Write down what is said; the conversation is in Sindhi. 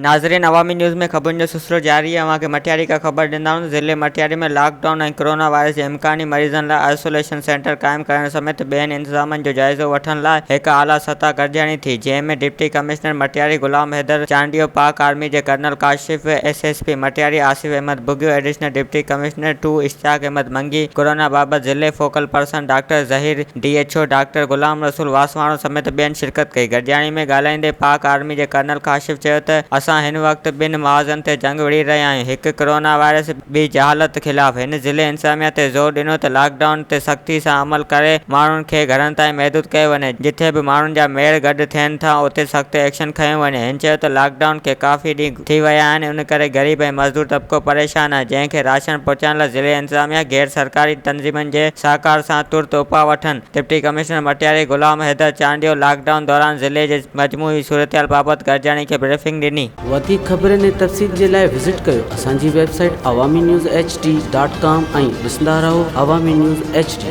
ناظرين عوامي نيوز ۾ خبرن جو سلسلو جاري آهي اوهان کي مٽياري کان خبر ڏيندا هلون ضلعي Matiari ۾ lock down ۽ corona virus جي امڪاني مريضن لاء آئسوليشن سينٽر قائم ڪرڻ سميت ٻين انتظامن جو جائزو وٺڻ لاء هڪ اعليٰ سطح گڏجاڻي ٿي جنهن ۾ deputy commissioner Matiari Ghulam Haider Chandio Pak army جي colonel Kashif S S P Matiari Asif Ahmed Bughio additional deputy commissioner 2 Ishtiaq Ahmed Mangi corona بابت ضلعي focal person doctor Zaheer D H O doctor Ghulam Rasool Waswani سميت ٻين شرڪت ڪئي. گڏجاڻي ۾ ڳالهائيندي پاڪ آرمي جي ڪرنل ڪاشف چيو ته اسان هن وقت ٻن محاذن تي جنگ وڙهي رهيا آهيون هڪ ڪرونا وائرس ٻي جهالت خلاف. هن ضلعي انتظاميا تي زور ڏنو ته لاڪ ڊائون تي سختي سان عمل ڪري ماڻهن کي گهرن تائين محدود ڪيو وڃي جٿي به ماڻهن جا ميڙ گڏ ٿين ٿا اتي سخت ايڪشن کنيو وڃي. هن چيو ته لاڪ ڊائون کي ڪافي ڏينهن ٿي ويا آهن ان ڪري غريب ۽ مزدور طبقو پريشان آهي جنهن کي راشن پهچائڻ لاء ضلعي انتظاميا غير سرڪاري تنظيمن جي سهڪار سان ترت اپاء وٺن. Deputy commissioner Matiari Ghulam Haider Chandio lockdown دوران ضلعي جي مجموعي صورتحال بابت گڏجاڻي کي بريفنگ ڏني. وڌيڪ خبرن ۽ تفصيل جي لاء وزٽ ڪيو اسان جي website Awami news H D dot com ۽ ڏسندا رهو عوامي نيوز ايڇ ڊي.